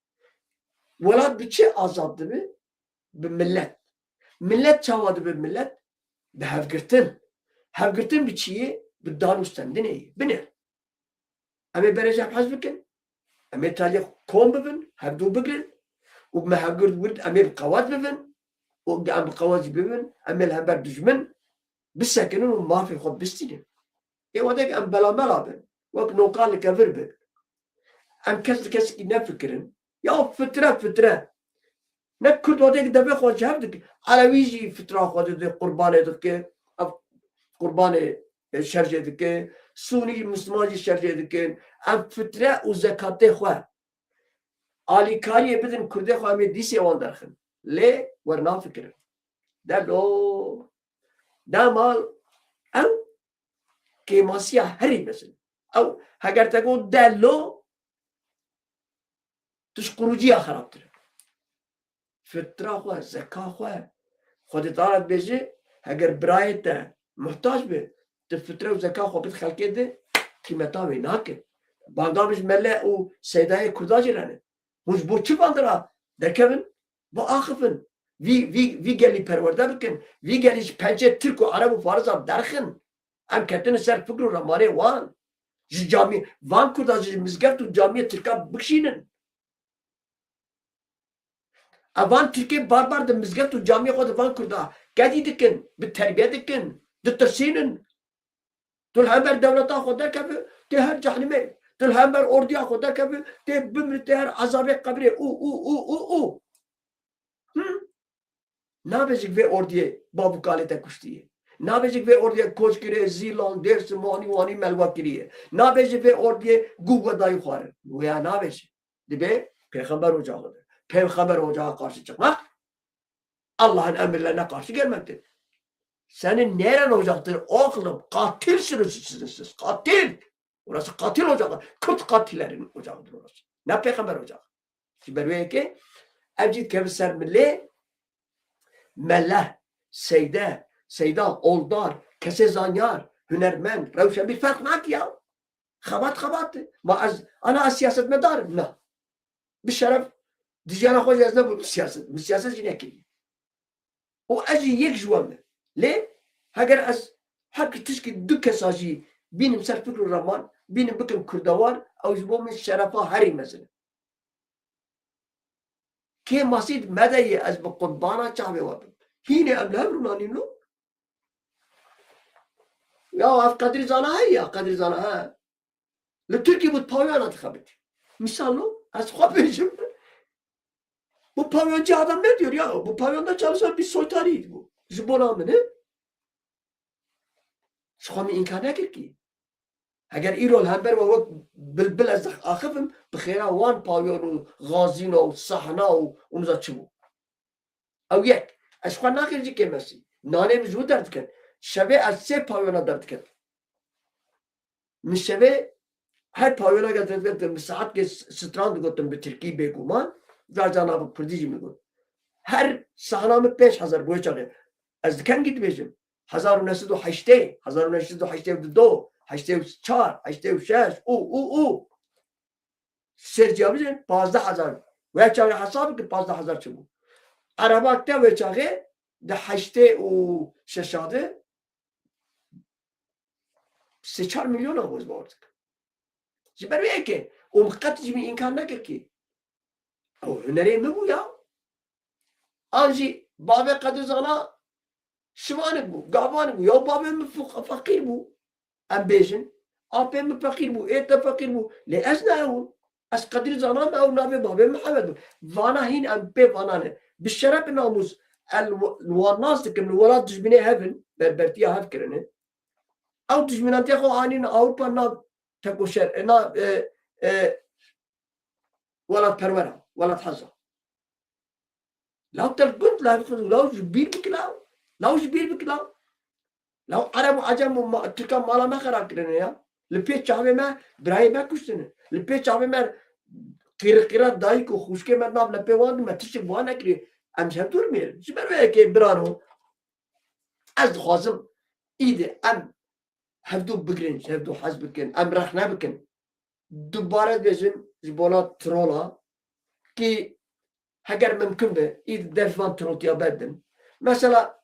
Welat bi çi azad dibe? Bi millet. Millet çawa dibe millet? Bi hevgirtin. Hevgirtin bi çi yê? Bi dan û stendinê yê. Binêr. Em ê berê ji hev hez bikin. Em ê taliyê kom bibin, hevdû bigrin. Û me hevgir wir em ê bi qewat bibin. Û em bi qewat jî bibin, em ê li hember dijmin bisekinin û mafê xwe bistînin. Ê wadek em belamela bin. Wek nokan li kevir bin. Em kes li kesekî nefikirin. Ya fitre, fitre. Ne Kurd wadek devê xwe ji hev dike. Elewî jî fitra xwe dide, qurbanê dike. Ev qurbanê, e, şerjê dike. Sûnî, Misliman jî şerjê dikin. Em fitre û zekatê xwe alîkariyê bidin Kurdê xwe, em ê dîsê wan derxin. Lê wernafikirin. Delo. Dema ew kêmasiya herî mezin. Ew heger te got delo, tu ji qurûciya xerabtir e. Fitra xwe, zeka xwe, Xwedê Teala dibêje, heger birayê te muhtac be, tu fitre û zeka xwe bid xelkê de, qîmeta wê nake. Banga min ji mele û seydayê Kurda jî re ne. Hûn ji bo çi van dira derkevin? Biaxifin. Vî, vî, vî gelî perwerde bikin. Vî gelî ji pencê Tirk û Ereb û Farisa derxin. Em ketine ser fikr û remanê wan. Ji camî, van Kurda ji mizgeft û camiyê Tirka bikişînin. Evan Tirkê barbar di mizgeft û camiyê xwe di van Kurda kedî dikin, bi terbiye dikin, ditirsînin. Tu li hember dewleta xwe derkeve, tê her cehnimê. Tu li hember ordiya xwe derkeve, tê bimri, tê her ezabê qebrê. Û, û, û, û, û. Hı? Nabêjik vê ordiyê bab û kalê te kuştiye. Nabêjik vê ordiyê koç kiriye, Zîlan, Dêrsim, wanî, wanî melwa kiriye. Nabêjik vê ordiyê guh we dayî xwarin. Wêya nabêjik. Dibê Peyxember ocağı de. Peyxember ocağı karşı çıkmak Allah'ın emirlerine karşı gelmektir. Senin neren ocaktır oğlum? Katilsiniz siz, siz. Katil. Orası katil ocağı. Kürt katillerin ocağıdır orası. Ne Peyxember ocağı. Ji ber wê yekê ev cî dikeve ser milê, mele, seyde, seyda, oldar, kesê zanyar, hunermend, rewşenbîr ferq nake ya. Xebat xebat e. Ma ez, ana ez siyasetmedar im? Na. Bi şeref di jiyana xwe jî ez nebûm siyaset. Min siyaset jî nekiriye. Û ez jî yek ji wan me. Lê heger ez her tişkî du kesa jî bînim ser fikr û reman, bînim bikim kurdewar, ew ji bo min şerefa herî mezin e. Kêmasî me de ye, ez bi qurbana çavê we bim. Hînê em li hev rûnanîn lo. Ya ev Qedrî Zana heye ya, Qedrî Zana he. Li Tirkî bû pawyana dixebitî. Misal lo, ez xwe bêjim. Bu pavyoncu adam ne diyor ya? Bu pavyonda çalışan bir soytarıydı bu. Ji bona min e. Ji xwe min înkar nekir kî. Heger îro li hember we wek bilbil ez axivim, bi xêra wan pavyon û gazîna û sahna û, û niza çi bû. Ew yek. Ez xwe naxir jî kêmesî. Nanê min ji wir derdiket. Şevê ez sê pavyona derdiket. Min şevê her pavyona derdiket, min saetkê s-, stran digotin bi tirkî bêguman. Carcana bi kurdî jî min got. Her sahna min pênc hezar bû çaxê. Ez di kengî dibêjim. Hezar û neh sed û heştê, hezar û neh sed û heştê û du, heştê û çar, heştê û şeş, û, û, û. Ser ciyabizin pazdeh hezar. Wê çaxê hesab ki pazdeh hezar çi bû. Ereba te wê çaxê di heştê û şeşa de sê çar milyona boz bawer dikim. Ji ber wê yekê û min qet ji min înkar nekir ki. Ew hunerê min bû ya. An jî bavê Qedizana şivanik bû, gavanik bû. Ya bavê min fe-, feqîr bû. Em bêjin, apê min feqîr bû, ê te feqîr bû. Lê ez ne ew im. Ez Qedrî Zana me, ew navê bavê min Mihemed bû. Vana hîn em pê vana ne. Bi şeref, bi namûs el, li wan nas dikim, li welat dijminê hev in, berbertiya hev kirine. Ew dijminantiya xwe anîn Ewropa nav tekoşer, e, nav, e, e, welatperwer a, welatheza. Law te gund, law, law ji bîr bike law. Law ji bîr bike law. Law Ereb û Ecem û ma-, Tirkan mala me xera kirine ya. Li pê çavê me birayê me kuştine. Li pê çavê me qîre qîre dayik û xwişkê me nav lepê wan, me tiştek bi wan nekiriye. Em ji hev dûr mêrin. Ji ber vê yekê biraro, ez dixwazim îdî em hevdû bigrin, ji hevdû hez bikin, em rexne bikin. Dubare dibêjim ji bona trola, kî heger mimkun be, î def van trotiya berdin. Mesela,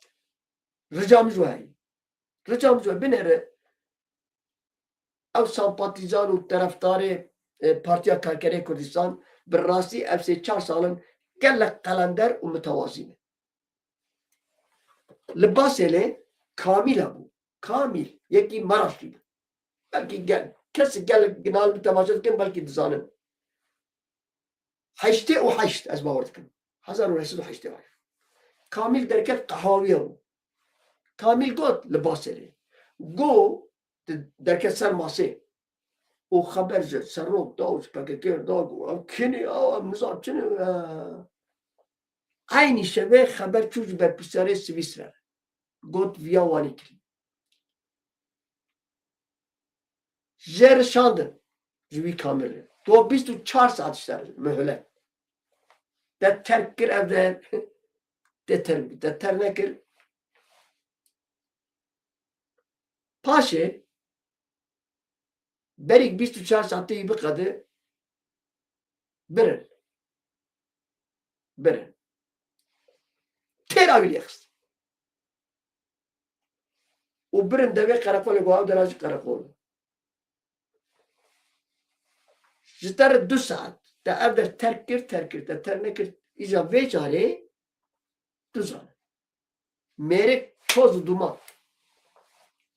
rica min ji we heye. Rica min ji we binêre, ew sempatîzan û terefdarê, e, Partiya Karkerê Kurdistan, bi rastî ev sê çar sal in gelek qelender û mitewazî ne. Li Basêlê Kamîl hebû. Kamîl, yekî Maraşlî bû. Belkî gel, kesê gelek ginal bi temaşe dikin, belkî dizanin. Heştê û heşt, ez bawer dikim. Hezar û neh sed û heştê û heşt. Kamîl derket qehawî hebû. Kamîl got li Basêlê. Go, di-, derket ser masê. Û xeber ji Serok da û ji P K K da got, ev kî ne, ew, em nizan çi ne, e. Eynî şevê xeber çû ji berpirsiyarê Swîsre. Got, viya wanî kirî. Jê re şandin ji wî Kamîlê. To bîst û çar saet ji te re muhlet. Te terk kir ev de. Te terk, te terk nekir. Paşê berî bîst û çar saetê wî biqede, birin. Birin. Têra wî lê xist. Û birin devê qereqolê, got, ew dera jî qereqol e. Ji te re du saet. Te ev der terk kir, terk kir. Te terk nekir. Îja vê carê tu zane. Mêrik toz û duman.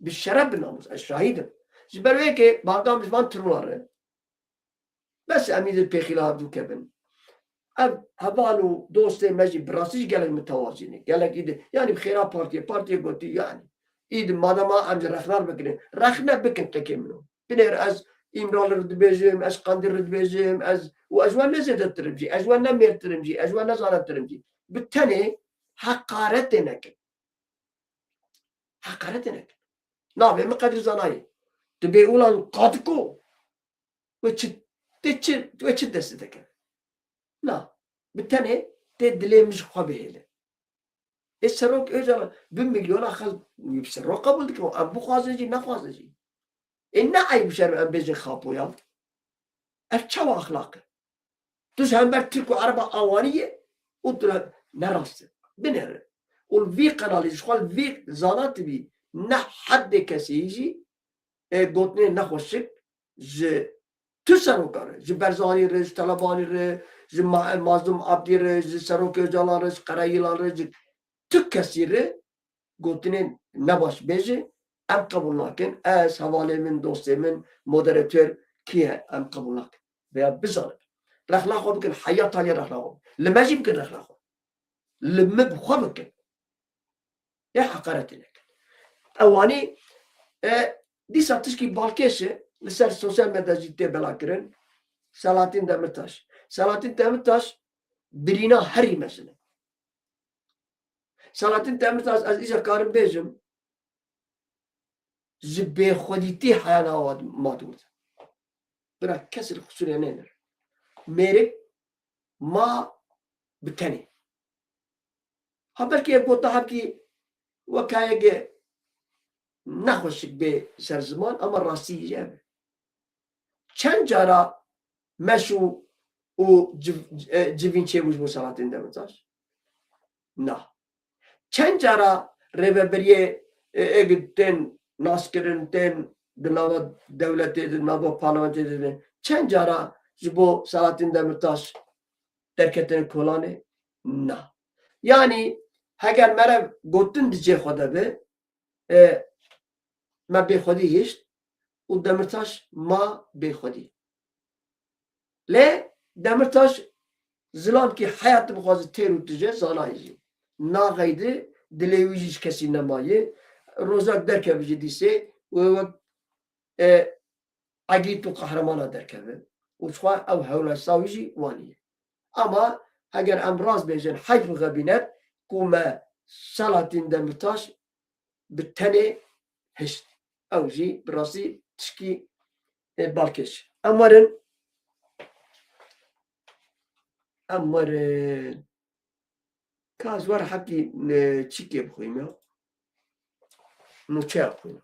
Bi şeref, bi namûs. Ez şahîd im. Ji ber wê yekê banga min ji van trola re. Bes em îdî pêxîla hevdû kevin. Ev heval û dostê me jî bi rastî jî gelek mitewazî ne. Gelek îdî, yanî bi xêra partiyê, partiyê gotî, yanî. Îdî madema em ji rexna re bikirin. Rexne bikin qekê min o. Binêr ez Îmrali re dibêjim, ez Qandîl re dibêjim, ez, û ez we ne zêdetir im jî, ez we ne mêrtir im jî, ez we ne zanebtir im jî. Bi tenê heqaretê nekin. Heqaretê nekin. Navê min Qedrî Zanayê. Tu bê olan qatiko. We çi, tê çi, we çi destê te kir? Na, bi tenê tê dilê min ji xwe bihêle. Ê Serok Ocalan bi milyona xelk serok qebûl dikin, em bixwazin jî, nexwazin jî. Ê ne eyb û şerm em bêjin xapoya? Ev çawa exlaq e? Tu ji hember Tirk û Ereba awanî ye û tu ne rast e. Binêre. Û li vî qenalî ji xwe li vî zana tu bî ne heddê kesî jî, ê, gotinê nexweşik ji tu serokan re, ji Barzanî re, ji Telebanî re, ji Ma-, Mazlûm Abdî re, ji Serokê Ocalan re, ji Qereyîlan re, ji tu kesî re gotinên nebaş bêje, em qebûl nakin. Ez, hevalê min, dostê min, moderator kî ye, em qebûl nakin. Veya bizanin. Rexna xwe bikin, heya talya rexna xwe. Li me jî bikin rexna xwe. Li min bi xwe bikin. Yê heqaretê nekin. Ewanî, e, dîsa tişkî balkêş e, li ser sosyal medya jî tê belakirin. Selahattin Demirtaş. Selahattin Demirtaş birîna herî mezin e. Selahattin Demirtaş, ez îca karim bêjim, ji bêxwedîtî heya nava ma dûr de. Bira kesî li qisûrê nênir. Mêrik ma bi tenê. Ha belkî ev gotina hevkî wek heyekê nexweşik bê ser ziman, ama rastî jî ev e. Çend cara meş û, û civ-, e, civîn çêbû ji bo Selahattin Demirtaş? Na. Çend cara rêvebiriyê, e, ê tên naskirin, tên di nava dewletê de, nava parlamentê de, çend cara ji bo Selahattin Demirtaş derketine kolanê? Na. Yanî heger meriv gotin di cê xwe de be, e, me bêxwedî hişt û Demirtaş ma bêxwedî. Lê Demirtaş zilamkî heyat dixwaze têr û tije, zanayê jî. naxeydi, dilê wî jî ji kesî nemayê. Rojak derkeve jî dîsê wê wek, e, egît û qehremana derkeve. Û çixwe ew hewla sawî jî wanî ye. Ama heger em rast bêjin, heyf û xebînet ku me Selahattin Demirtaş bi tenê hişt. Ew jî bi rastî tişkî, e, balkêş. Em werin, em werin. Ka ez wer hebkî, e, çîkê bixwînim ya. Nûçeya bixwînim.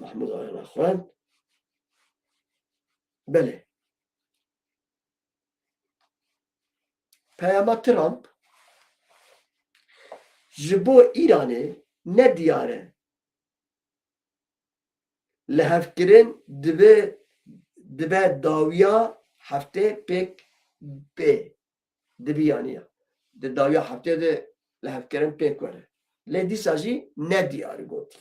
Mehmûd Ayana xwend. Belê. Peyama Trump ji bo Îranê ne diyar e. Lihevkirin dibe, dibe dawiya heftê pêk bê. Dibe yanî ya. Di dawiya heftê de lihevkirin pêk were. Lê dîsa jî ne diyar gotî.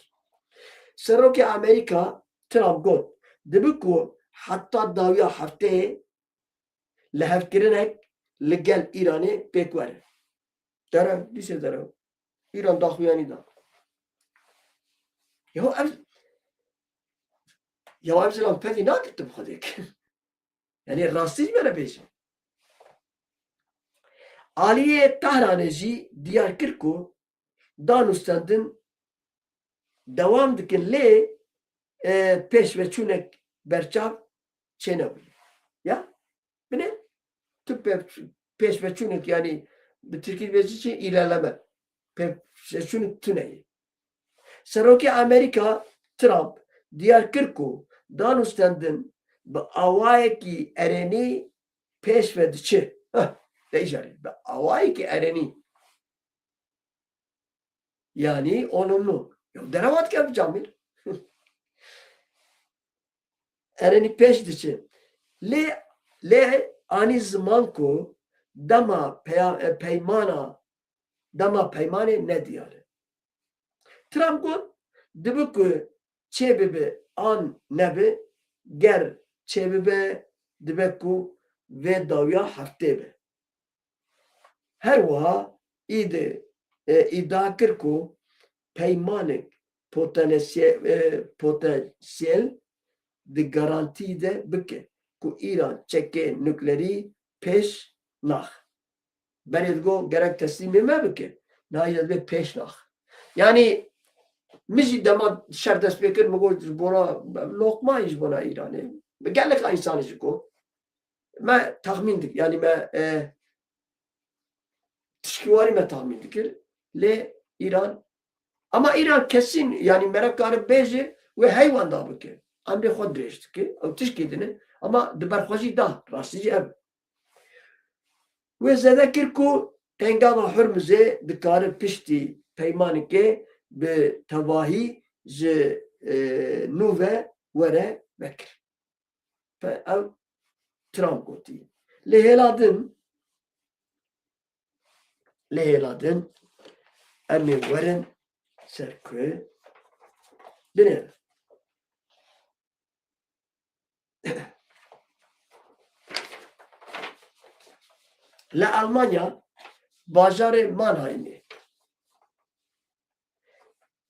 Serokê Amerîka Trump got, dibe ku heta dawiya hefteyê lihevkirinek li gel Îranê pêk were. Derew, dîsê derew. Îran daxuyanî da. Ya ev, ya ev zilam pevî nagirt bi Xwedê kir. Yanî rastî ji me re bêje. Aliyê Tehranê jî diyar kir ku danûstendin dewam dikin lê, e, pêşveçûnek berçav çênebûye. Ya? Bine, tu pê-, pêşveçûnek, yanî bi tirkî dibêjin çi? İlerleme. Pêşveçûnek tune ye. Serokê Amerîka Trump diyar kir ku danûstendin bi awayekî erênî pêş ve diçe. Heh, te îjarî. Bi awayekî erênî. Yanî olumlu. Ya derewa dike bi camêr. Erênî pêş diçe. Lê, lê anî ziman ku dema peya-, e, peymana, dema peymanê nediyar e. Trump got, dibe ku çêbibe an nebe, ger çêbibe, dibe ku vê dawiya heftê be. Her wiha îdî, e, îdia kir ku peymanek potansiyel, e, potansiyel di garantî de bike ku Îran çekê nuklerî pêş nax. Berê digo gerek teslîmê me bike. Nayê divê pêş nax. Yanî min jî dema şer dest pê kir, min got ji bona loqmayê ji bona Îranê. Gelek însanê jî got. Me texmîn dik-, yanî me, e, tişkîwarî me tahmîn dikir. Lê Îran, ama Îran kesîn, yanî mere kare bêje wê heywan da bike. Emrê xwe dirêj dike. Ew tişkê din e. Ama di ber xwe jî da. Rastî jî ev. Wê zêde kir ku Tengava Hurmizê dikare piştî peymanekê bi tevahî ji, e, nû ve were vekir. Pe-, ew Trump gotî. Lê hêla din, lê hêla din, em ê werin ser ku binêrin. Li Almanya bajarê Mannheimê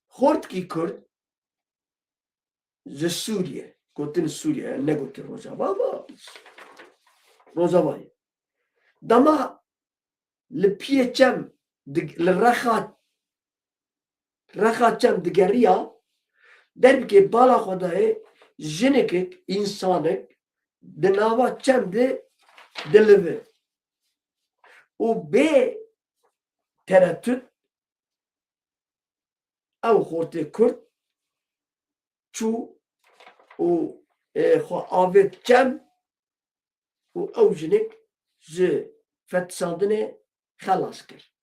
xortikî Kurd ji Sûriye, gotin Sûriye, negotin Rojava, ama Rojava ye. Dema li piyê çem dig-, li rexa, rexa çem digeriya, derbikê bala xwe dayê, jinikek, însanek di nava çem de dilive. Û bê tereddut ew xortê Kurd çû û, e, xwe avêt çem û ew jinik ji fetisandinê xelas kir.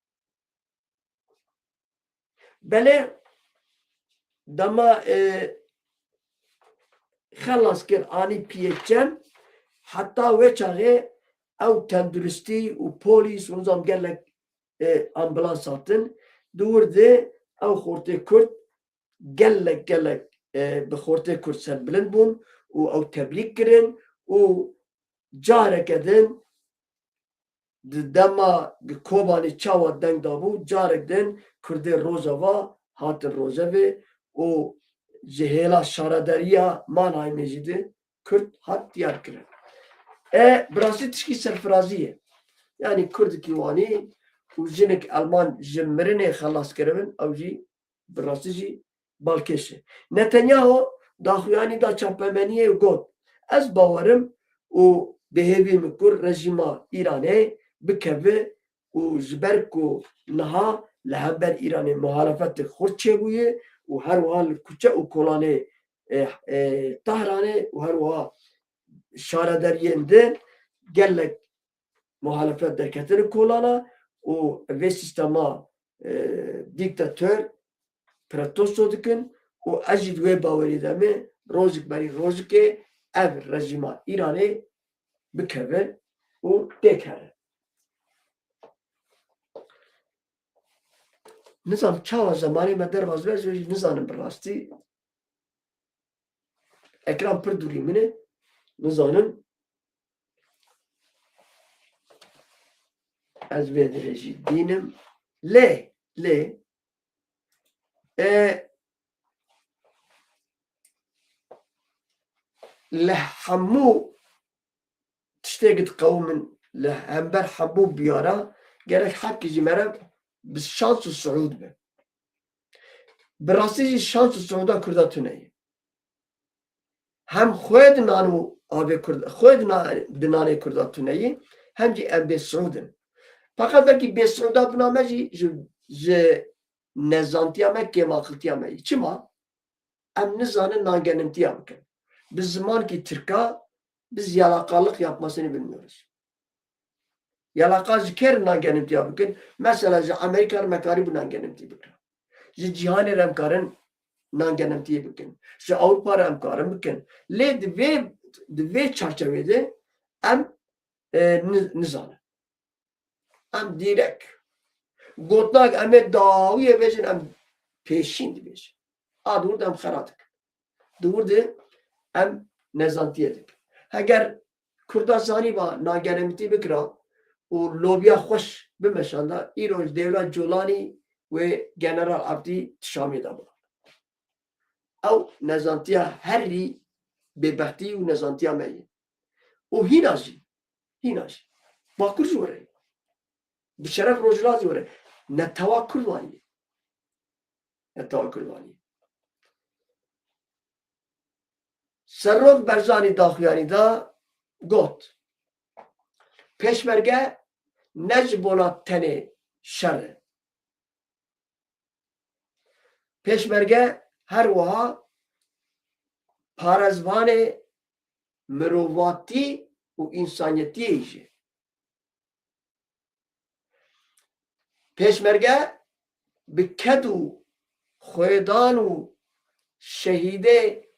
Belê dema, e, xelas kir, anî piyê çem, heta wê çaxê ew tenduristî û polîs û nizam gelek, e, ambulans hatin, di wir de Ew xortê Kurd gelek, gelek, e, bi xortê Kurd serbilind bûn û ew tebrîk kirin û careke din di dema Kobanê çawa deng dabû, carek din Kurdê Rojava hatin Rojevê û ji hêla şaredariya Mannheimê jî de Kurd hat diyar kirin. E, bi rastî tişkî serfirazî ye. Yanî Kurdikî Wanî û jinik Elman ji mirinê xelas kiribin, ew jî bi rastî jî balkêş e. Netanyahu daxuyanî da çapemeniyê û got, ez bawerim û bi hêvî min ku rejîma Îranê bikeve û ji ber ku niha li hember Îranê muhalefetek xurt çêbûye û her wiha li kuçe û kolanê, e, e, Tahranê û her wiha şaredariyên din gelek muhalefet derketine kolana û vê sîstema, e, dîktator protesto dikin û ez jî di wê bawerî de me, rojek berî rojekê ev rejîma Îranê bikeve û têkeve. Nizanim çawa zemanê me derbas be, ez jî nizanim bi rastî. Ekran pir dûrî min e. Nizanim. Ez vê dirê jî dînim. Lê, lê, e, li hemû tiştê ku diqewimin li hember hemû biyara, gerek hepkî jî mere bi şans û siûd be. Bi rastî jî şans û siûda Kurda tune ye. Hem xwe di nan û avê Kurd, xwe di na-, di nanê Kurda tune ye, hem jî em bêsiûd in. Feqet belkî bêsiûda bina me jî ji, ji nezantiya me, kêmaqiltiya me ye. Çima? Em nizanin nangenimtiya bikin. Bi zimankî tirka biz yalakalık yapmasını bilmiyoruz. Yalaka ji kê re nangenimtiya bikin? Mesela ji Amerîka re me karî bi nangenimtî bikin. Ji cîhanê re em karin nangenimtiyê bikin. Ji Ewropa re em karin bikin. Lê di vê, di vê çarçevê de em, e, ni-, nizanin. Em dîrek gotinak em ê dawiyê bêjin, em pêşîn dibêjin. A di wir de em xera dikin. Di wir de em nezantiyê dikin. Heger Kurda zanîba nagenemtî bikira û lobiya xweş bimeşanda, îro ji dêvla Colanî wê General Abdî di Şamê de bû. Ew nezantiya herî bêbextî û nezantiya me ye. Û hîna jî, hîna jî. Bakur jî were. Bi şeref Rojhilat jî were. Netewa Kurd wanî. Netewa Kurd wanî. Serok Berzanî daxuyanî da got, Pêşmerge ne ji bona tenê şer e. Pêşmerge her wiha parêzvanê mirovatî û însaniyetiyê jî. Pêşmerge bi ked û xwêdan û şehîdê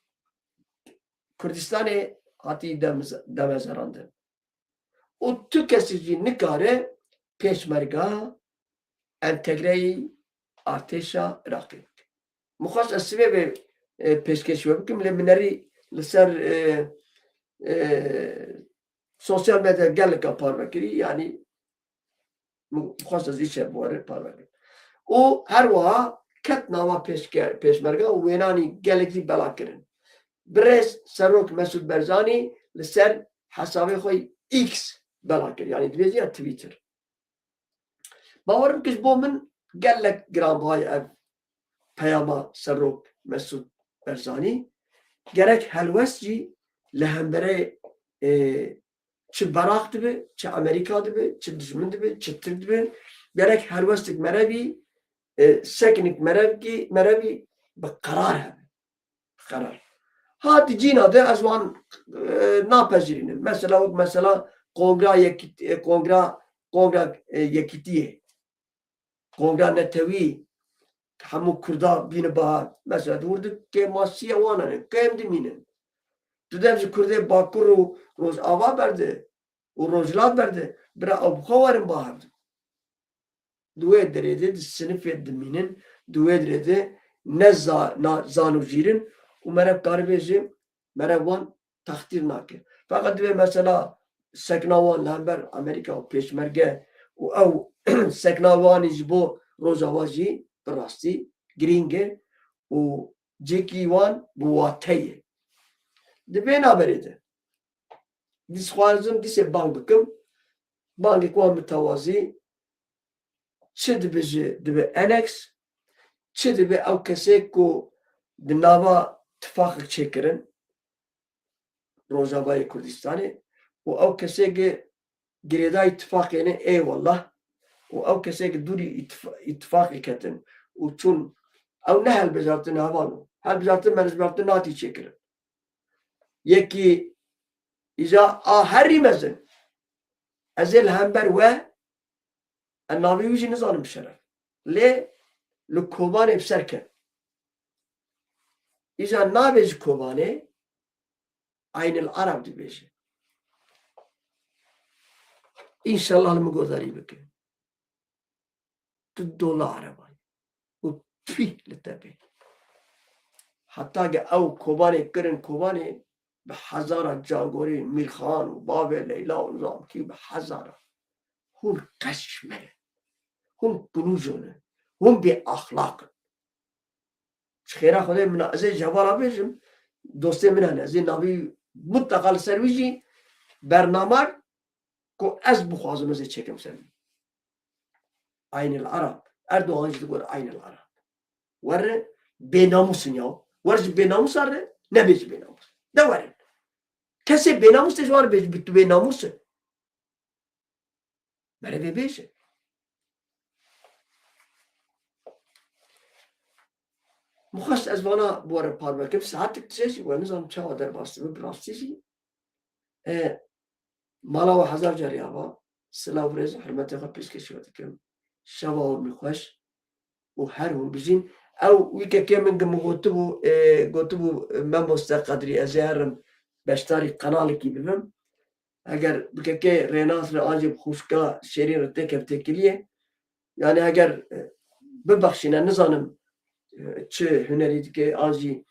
Kurdistanê hatî demez-, demezerandin. Û tu kesî jî nikare pêşmerga entegreyî artêşa Iraqê bike. Min xwest ez sibê vê, e, pêşkêş we bikim, lê min nerî li ser, e, e, sosyal medya geleka parve kirî, yanî min xwest ez îşev bi we re parve kirim. Û her wiha ket nava pêşke-, pêşmerga û wênanî gelek jî bela kirin. Birêz Serok Mesûd Berzanî li ser hesabê xwe X bela kir, yanî dibêjî ya Twitter. Bawer bikin ji bo min gelek giranbiha ye ev peyama Serok Mesûd Berzanî. Gerek helwest jî li hemberê, e, çi Beraq dibe, çi Amerîka dibe, çi dijmin dibe, çi Tirk dibe, gerek helwestik merevî, e, sekinik merevkî, merevî bi qerar hebe. Qerar. Ha di cîna de ez wan, e, napezirînim. Mesela wek mesela Kongra Yekît-, e, Kongra, Kongra, e, Yekîtiyê. Kongra Netewî, hemû Kurda bîne bahar. Mesela di wir de kêmasiya wan hene, kêm dimînin. Tu dev ji Kurdê Bakur û Rojava berde û Rojhilat berde, bira ew bi xwe werin bahar. Di wê derê de di sinifê dimînin, Di wê dirê de ne za-, na-, zan û jîr in û mere bi karî bêjê, mere wan textîr nake. Feqet divê mesela sekna wan li hember Amerîka û Pêşmerge û ew sekna wan jî ji bo Rojava jî bi rastî girîng e û cihekî wan bi wate ye. Di vê navberê de dixwazim dîsê bang bikim, bangek wan mitewazî, çi dibe ji, dibe eneks, çi dibe ew kesê ku di nava tifaqek çêkirin Rojavayê Kurdistanê û ew kesê ki girêdayî tifaqê ne, ê wallah, û ew kesê ki dûrî îtif-, îtifaqê ketin û çûn, ew ne helbijartin hevalno. Helbijartin, mercbijartin natî çêkirin. Yekî îja a herî mezin, ez ê li hember we, ez navê wî jî nizanim bi şeref. Lê li Kobanê bi ser ket. Îja navê ji Kobanê Eynil Arab dibêje. Înşallah li min godarî bike. Tu dola Ereban û pîh li te bê. Heta ge ew Kobanê kirin Kobanê, bi hezara cangorê Mîrxan û bavê Leyla û nizam kî, bi hezara. Hûn qeş ji me ne. Hûn qunûjo ne. Hûn bê axlaq in. Ji xêra Xwedê min a, ez ê ji hevala bêjim, dostê min hene. Ez ê navî mutlaka li ser wî jî bernamek ku ez bixwazim ez ê çêkim ser wî. Eynil Arab. Erdogan jî digor Eynil Arab. Were bênamûs in ya. Wer ji bênamûsa re, nebê ji bênamûs. De werin. Kesê bênamûs tê ji wan re bê, tu bênamûs e. Mere vê bêje. Min xwest ez vana bi we re parve kim. Saetek tije jî we nizanim çawa derbas dibe, bi rastî jî. E, mala we hezar carî ava, silav, rêz û hurmetê xwe pêşkêşî we dikim. Şeva we bi xweş û her hûn bijîn. Ew wî kekê min gi min gotibû, e, gotibû, e, Memoste Qedrî, ez ê herim beşdarî qenalekî bibim. Eger bi kekê Rênas re an jî bi xwişka Şêrîn re têkev têkiliyê, yani eger, e, bibexşîne, nizanim, e, çi hunerî dike, an jî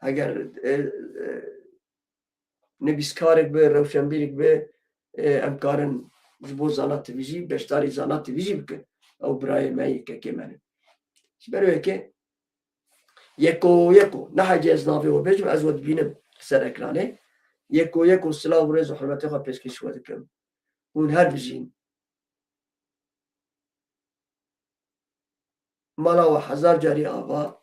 eger, e, e, nivîskarek be, rewşenbîrek be, e, em karin ji bo Zana T V jî, beşdarî Zana T V jî bikin. Ew birayê me yê kekê me ne. Ji ber wê yekê yeko yeko, nehecê ez navê we bêjim, ez we dibînim li ser ekranê. Yeko yeko silav û rêz û hurmetê xwe pêşkêşî we dikim. Hûn her bijîn. Mala we hezar carî ava,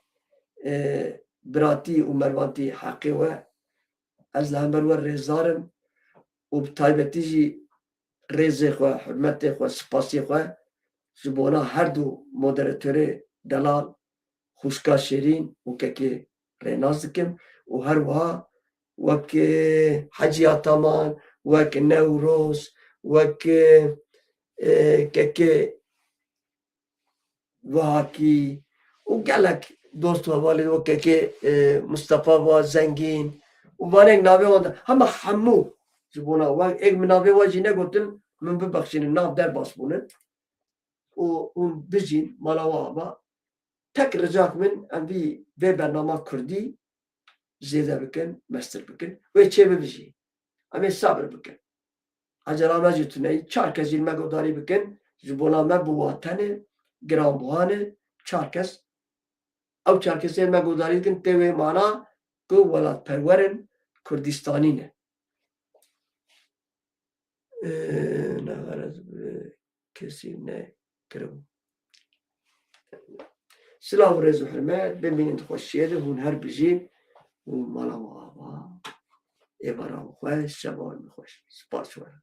e, biratî û mervantî heqê we. Ez li hember we rêzdar im û bi taybetî jî rêzê xwe, hurmetê xwe, spasiyê xwe ji bona her du moderatorê delal, xwişka Şêrîn û kekê Rênas dikim û her wiha wek, e, Hecî Ataman, wek Newroz, wek, e, kekê Wihakî û gelek dost û hevalên wek kekê, e, Mustafa va Zengîn û vanek navê wan de, hema hemû ji bona we, êk min navê we jî negotin, min bibexşînin, nav derbas bûnin. Û hûn bijîn, mala we ava. Tek ricak min, em vî vê bernama kurdî zêde bikin, mestir bikin. Wê çê bibijî. Em ê sabir bikin. Ecela me jî tune ye. Çar kes jî me guhdarî bikin. Ji bona me bi wate ne, giranbuha ne, çar kes. Ew çar kesên me guhdarî dikin, tê wê mana ku welatperwer in, Kurdistanî ne. Ee, ne xerez bi kesî nekiribû. Silav û rêz û hurmet, bimînin di xweşiyê de, hûn her bijîn û mala we ava, êvara we xweş, şeva we xweş. Spas ji we re.